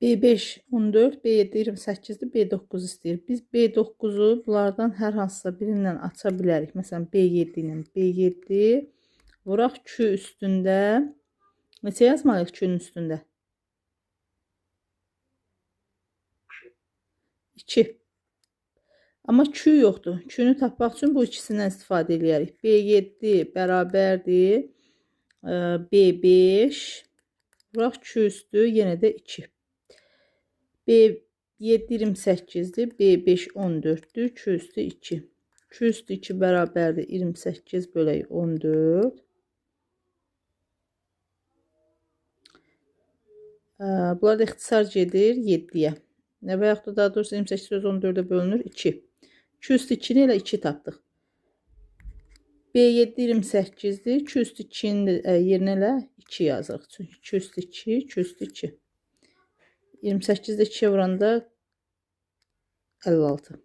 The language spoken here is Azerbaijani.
B5 14, B7 28-dir, B9 istəyir. Biz B9-u bunlardan hər hansısa birindən aça bilərik. Məsələn, B7 ilə B7 vuraq Q üstündə. Neçə yazmalıyıq Q-nün üstündə? 2. Amma Q yoxdur. Q-nü tapmaq üçün bu ikisindən istifadə eləyərik. B7 bərabərdir B5 vuraq Q üstü yenə də 2. B7 28-dir, B5 14-dür, Q üstü 2. Q üstü 2 bərabərdir 28 bölək 14. Bunlar da ixtisar gedir 7-yə. Və yaxud da daha doğrusu 28 söz 14-ə bölünür 2. Q üstü 2-ni elə 2 tapdıq. B7 28-dir. Q üstü 2-nin yerinə elə 2 yazırıq. Çünki Q üstü 2, Q üstü 2. 28-də 2-yə vuranda 56.